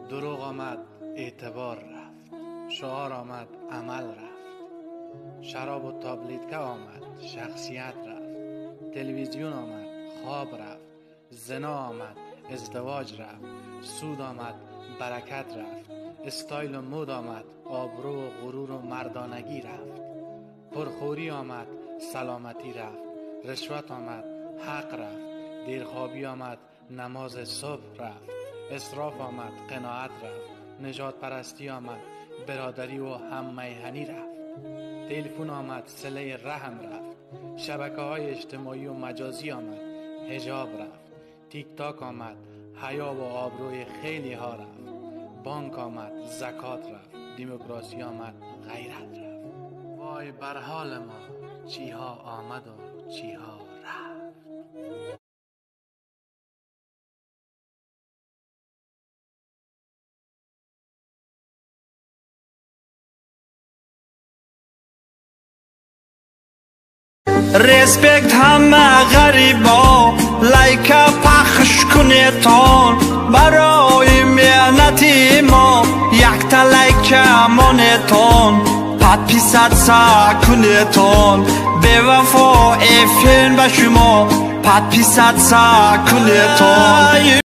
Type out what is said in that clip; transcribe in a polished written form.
Дурӯғ омад, эътибор рафт. Шиор омад, амал рафт. Шаробу таблетка омад, шахсият рафт. Телевизион омад, хоб рафт. Зино омад, издивоҷ рафт. Суд омад, баракат рафт. Стайлу мод омад, обрӯ, ғуруру мардонагӣ рафт. Пурхӯрӣ омад, саломатӣ рафт. Ришват омад, ҳақ рафт. Дерхобӣ омад, намози субҳ рафт. Исроф омад, қаноат рафт. Нажодпарастӣ омад, бародарӣ-ву ҳамватанӣ рафт. Телефон омад, силаи раҳм рафт. Шабакаҳои иҷтимоӣ-ву маҷозӣ омад, ҳиҷоб рафт. Тик-Ток омад, ҳаё-ву обрӯи хелеҳо рафт. Бонк омад, закот рафт. Демократия омад, ғайрат рафт. Вой бар ҳоли мо, чиҳо омаду чиҳо рафт. Респект ҳама ғарибо, лайка пахш кунетон. Барои меҳнати мо якта лайкча монетон, подписаться кунетон. Бевафо эфир ба шумо, подписаться кунетон.